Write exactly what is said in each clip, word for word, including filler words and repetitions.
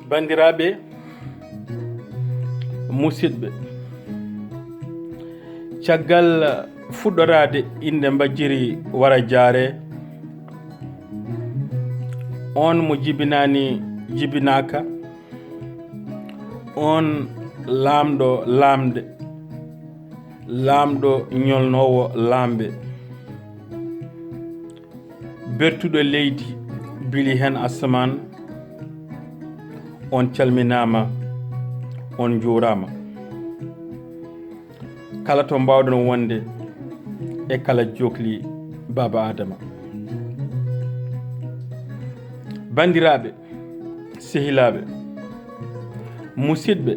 Banndiraaɓe, musidɓe, caggal fuɗɗoraade innde Mbajjiri Wara Jaare, on mo jibinaani jibinaaka, on laamɗo laamde, laamɗo ñolnoowo laamɓe, bertuɗo leydi, bili heen asamaan, on calminaama, on njuuraama. Kala to mbaawɗon wonde e kala jokli Baaba Adama. Banndiraaɓe, sehilaaɓe, musidɓe,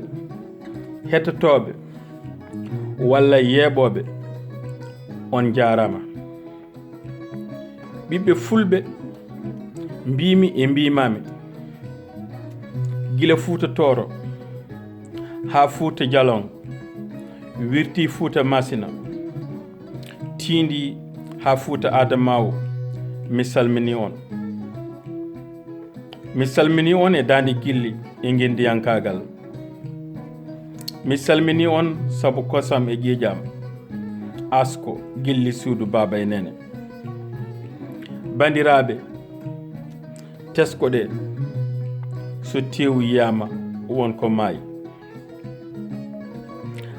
hettotooɓe walla yeeɓooɓe, on njaaraama. Ɓiɓɓe fulɓe, mbiimi e mbiimaami, gila Fuuta Tooro haa Fuuta Jalon, wirti Fuuta Masina, tiindi haa Fuuta Adamawa, mi salmini on. Mi salmini on e daande gilli e ngenndiyankaagal. Mi salmini on sabu kosam e ƴiiƴam, asko gilli suudu baaba e nene. Banndiraaɓe, tesko ɗe, so teewu yiyaama, won ko maayi.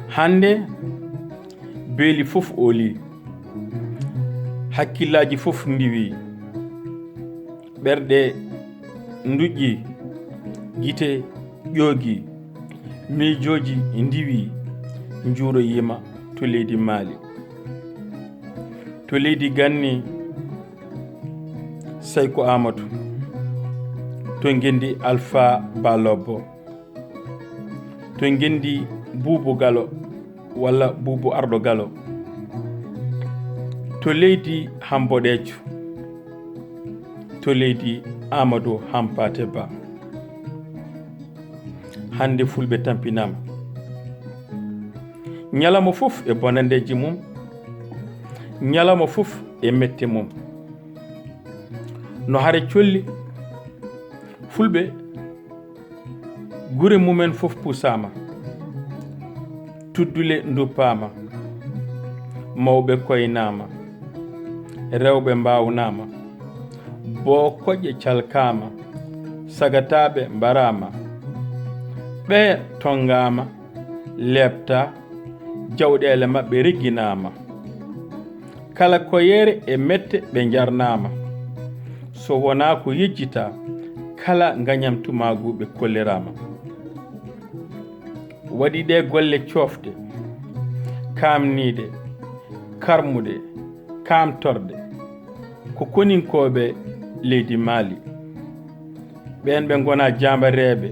Hannde, beeli fof ooli, hakkillaaji fof ndiwi, ɓerɗe nduƴƴi, gite ƴoogi, miijooji ndiwi, njuuroyiima to leydi Maali, to leydi ganni Sayko Aamadu, to ngenndi Alfaa Ba Lobbo, to ngenndi Buubu Galo walla Buubu Arɗo Galo, to leydi Hamboɗeejo, to leydi Aamadu Hampaate Ba. Hannde fulɓe tampinaama. Ñalawma fof e bonanndeeji mum, ñalawma fof e mette mum. No hare colli, fulɓe gure mumen fof pusaama, tuddule nduppaama, mawɓe koynaama, rewɓe mbaawnaama, bookoƴƴe calkaama, sagataaɓe mbaraama, ɓee tonngaama, leeptaa, jawɗeele maɓɓe regginaama. Kala koyeere e mette ɓe njarnaama. So wonaa ko yejjitaa, kala ngañam tumaagu ɓe kolliraama. Waɗi ɗee golle coofɗe, kaamniiɗe, karmuɗe, kaamtorɗe, ko koninkooɓe leydi Maali. Ɓeen ɓe ngonaa jaambareeɓe,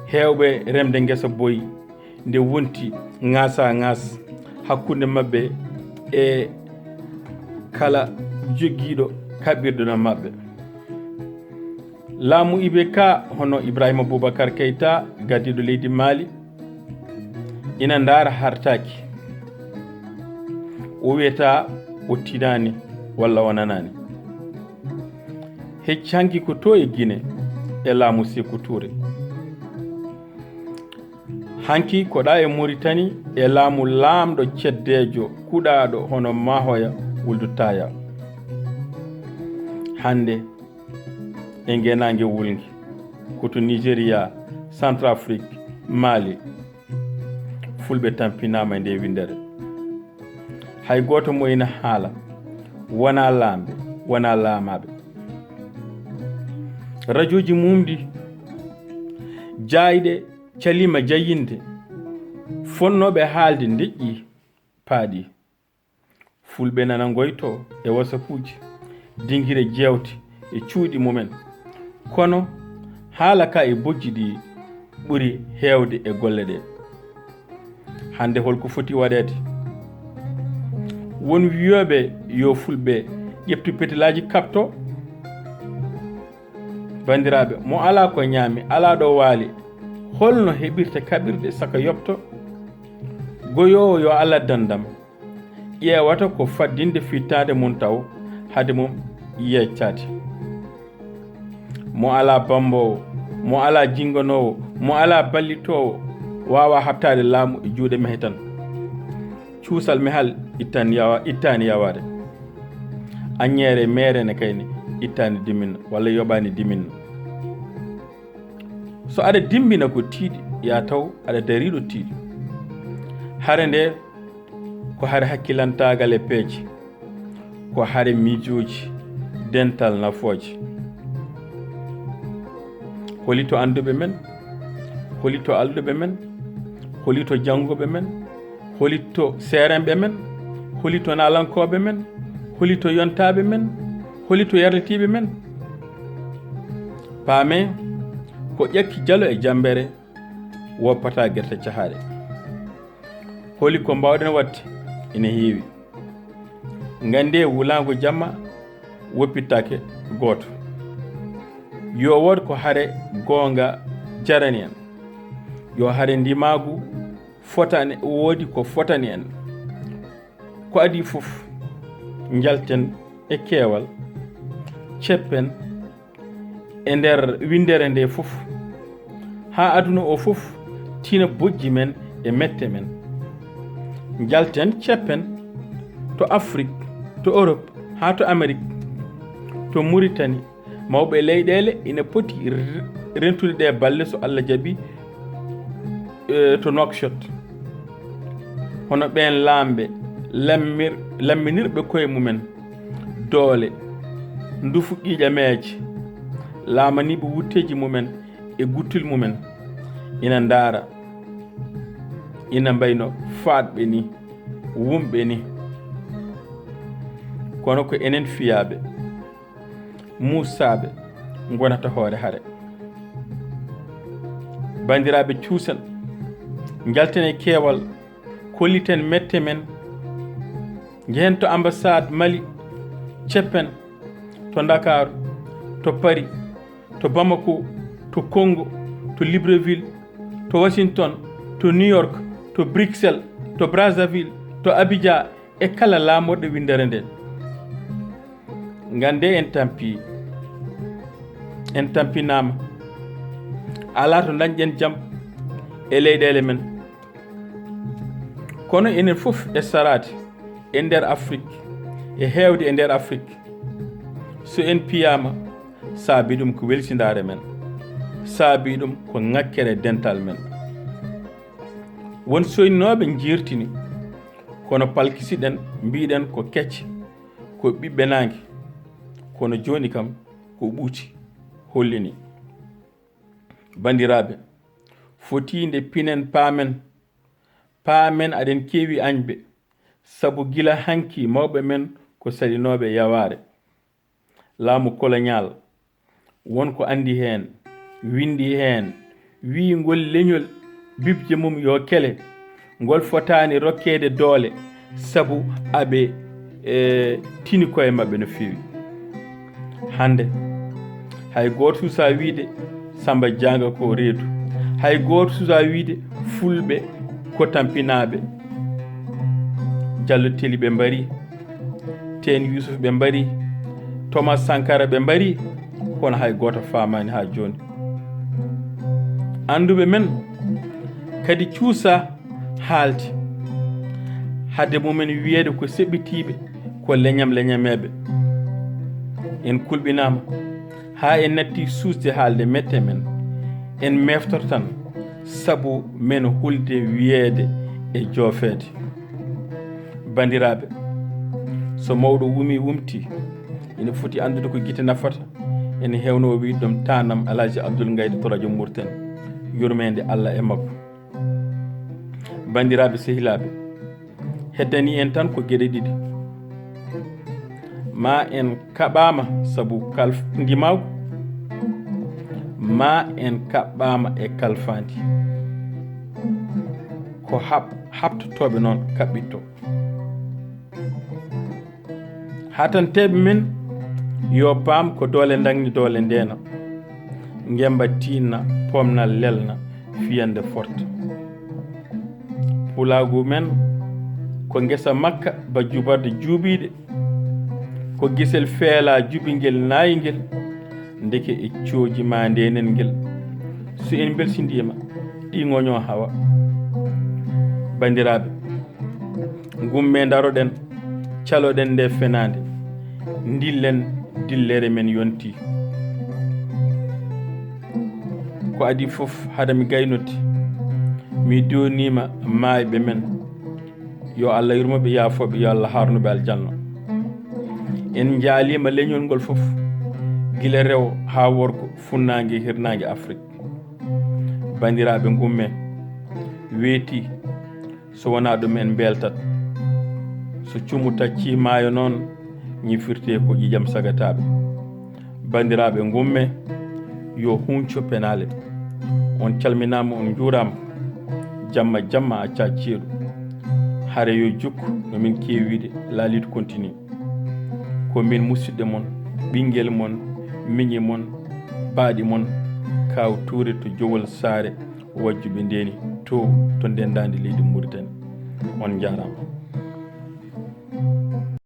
heewɓe remde ngesa boyi, nde wonti ŋaasaa-ŋaas hakkunde maɓɓe e kala jogiiɗo kaɓirɗe no maɓɓe. Laamu I B K, hono Ibrahima Boubacar Keita, gardiiɗo leydi Maali, ina ndaara hartaaki. O wiyataa o tinaani walla o nanaani. Hecci hanki ko to e Gine e laamu Seku Tuure. Hanki ko ɗa e Moritani e laamu laamɗo ceddeejo kuɗaaɗo hono Mahoya Wuldu Taya. Hannde e ngeenaange wulnge, ko to Nigeria, Centrafrique, Mali, fulɓe tampinaama e nde winndere. Hay gooto mo ina haala, wonaa laamɓe, wonaa laamaaɓe. Rajooji mumɗi, jaayɗe, caliima jayinde, fonnooɓe haalde ndeƴƴi, paaɗi. Fulɓe nana ngoyto e wasapuuji, dingire jeewte e cuuɗi mumen. Kono haala ka e bojji ɗi ɓuri heewde e golle ɗe. Hannde holko foti waɗeede? Won wiyooɓe yo fulɓe ƴeftu petelaaji kaɓto. Banndiraaɓe, mo alaa ko ñaami, alaa ɗo waali, holno heɓirta kaɓirɗe saka yoɓto? Goyoowo yo Allah dandam, ƴeewata ko faddinde fittaande mum taw hade mum yeccaade. Mo alaa bammboowo, mo alaa jinnganoowo, mo alaa ballitoowo, waawaa haɓtaade laamu e juuɗe mehe tan. Cuusal mehal ittan yawa-, ittaani yawaade. Aññeere meere ne kayne ittaani diminna, walla yoɓaani diminna. So aɗa dimmbina ko tiiɗi, yaa taw aɗa dariiɗo tiiɗi. Hare nde ko hare hakkilantaagal e peeje, ko hare miijooji dental nafooje. Holi to annduɓe men, holi to alɗuɓe men, holi to janngooɓe men, holi to seerenɓe men, holi to naalankooɓe men, holi to yontaaɓe men, holi to yarlitiiɓe men. Paamee, ko ƴakki jalo e jammbere woppata gerte cahaaɗe. Holi ko mbaawɗen waɗde? Ina heewi. Nganndee wulaango jamma woppittaake gooto. Yo wood ko hare goonga jarani en. Yo hare ndimaagu fotani, woodi ko fotani en. Ko adii fof, njalten e keewal, ceppen e nder winndere nde fof, haa aduna o fof tina bojji men e mette men. Njalten ceppen to Afrik, to Europe, haa to Amerik, to Muritani, mawɓe leyɗeele ina poti r-, rentude ɗe balle so Allah jaɓi, eh, to Nouakchott. Hono ɓeen laamɓe, lammir-, lamminirɓe koye mumen doole, ndufu ƴiiƴameeje, laamaniiɓe wutteeji mumen e guttul mumen, ina ndaara, ina mbayno faaɗɓe ni, wumɓe ni. Kono ko enen fiyaaɓe, muusaaɓe ngonata hoore hare. Banndiraaɓe, cuusen, njalten e keewal, kolliten mette men, njehen to ambassade Mali, ceppen to Ndakaaru, to Paris, to Bamako, to Congo, to Libreville, to Washington, to New York, to Bruxelles, to Brazzaville, to Abidjan, e kala laamorɗe winndere nden. Nganndee en tampii, en tampinaama. Alaa to ndañɗen jam e leyɗeele men. Kono enen fof e saraade e nder Afrik, e heewde e nder Afrik, so en piyaama, saabii ɗum ko welsindaare men, saabii ɗum ko ŋakkere dental men. Won soynooɓe njiirtini, kono palkisiɗen, mbiɗen ko kecce, ko ɓiɓɓe naange, kono jooni kam ko ɓuuti hollini. Banndiraaɓe, fotii nde pinen paamen, paamen aɗen keewi añɓe, sabu gila hanki mawɓe men ko salinooɓe yawaare. Laamu koloñaal, won ko anndi heen, winndi heen, wii ngol leñol bibje mum yo kele, ngol fotaani rokkeede doole, sabu aɓe, e, tini koye maɓɓe no feewi. Hannde, hay gooto suusaa wiide Samba Jaanga ko reedu. Hay gooto suusaa wiide Fulɓe ko tampinaaɓe. Jallo Teli ɓe mbari, Teen Yuusuf ɓe mbari, Thomas Sankara ɓe mbari, kono hay gooto faamaani haa jooni. Annduɓe men kadi cuusaa haalde, hade mumen wiyeede ko seɓɓitiiɓe, ko leñam leñameeɓe. En kulɓinaama haa en natti suusde haalde mette men. En meeftoto tan sabu men hulde wiyeede e joofeede. Banndiraaɓe, so mawɗo wumii wumtii, ina foti anndude ko gite nafata. Ene heewnoo wiyde ɗum taanam Alhaji Abdoul Ngaïda to rajo Mauritanie. Yurmeende Allah e makko. Banndiraaɓe sehilaaɓe, heddanii en tan ko geɗe ɗiɗi. Maa en kaɓaama sabu kalf-, ndimaagu, maa en kaɓɓaama e kalfaandi. Ko haɓ-, haɓtotooɓe noon kaɓɓittoo. Hatanteeɓe men, yo paam ko doole ndagni doole ndeena, ngemba tiinna, pomnal lelna, fiyannde forta. Pulaagu men ko ngesa makka ba jubarde juubiiɗe, ko gisel feelaa jubingel naayingel, ndeke e cooji maa ndeenen ngel, So en mbelsindiima, ɗi ŋoñoo hawa. Banndiraaɓe, ngummee ndaroɗen, caloɗen nde fenaande, ndillen dillere men yontii. Ko adii fof, hade mi gaynude, mi duwniima maayɓe men. Yo Allah yurmo ɓe, yaafo ɓe, yo Allah haarnu ɓe aljanna. En njaaliima leñol ngol fof, gila rewo haa worgo, funnaange, hirnaange Afrik. Banndiraaɓe, ngummee, weetii, so wonaa ɗum en mbeltat. So cumu taccii maayo noon, ñifirtee ko ƴiiƴam sagataaɓe. Banndiraaɓe, ngummee, yo huunco penaale. On calminaama, on njuuraama. Jamma, jamma accaa ceeɗu. Hare yo jukku, no min keewi wiyde, la lutte continue. Ko min musidɗo mon, ɓinngel mon, miñi mon, baaɗi mon, Kaaw Tuure to Jowol Saare, Wajjuɓe Ndeeni, to, to ndenndaandi leydi Muritani. On njaaraama.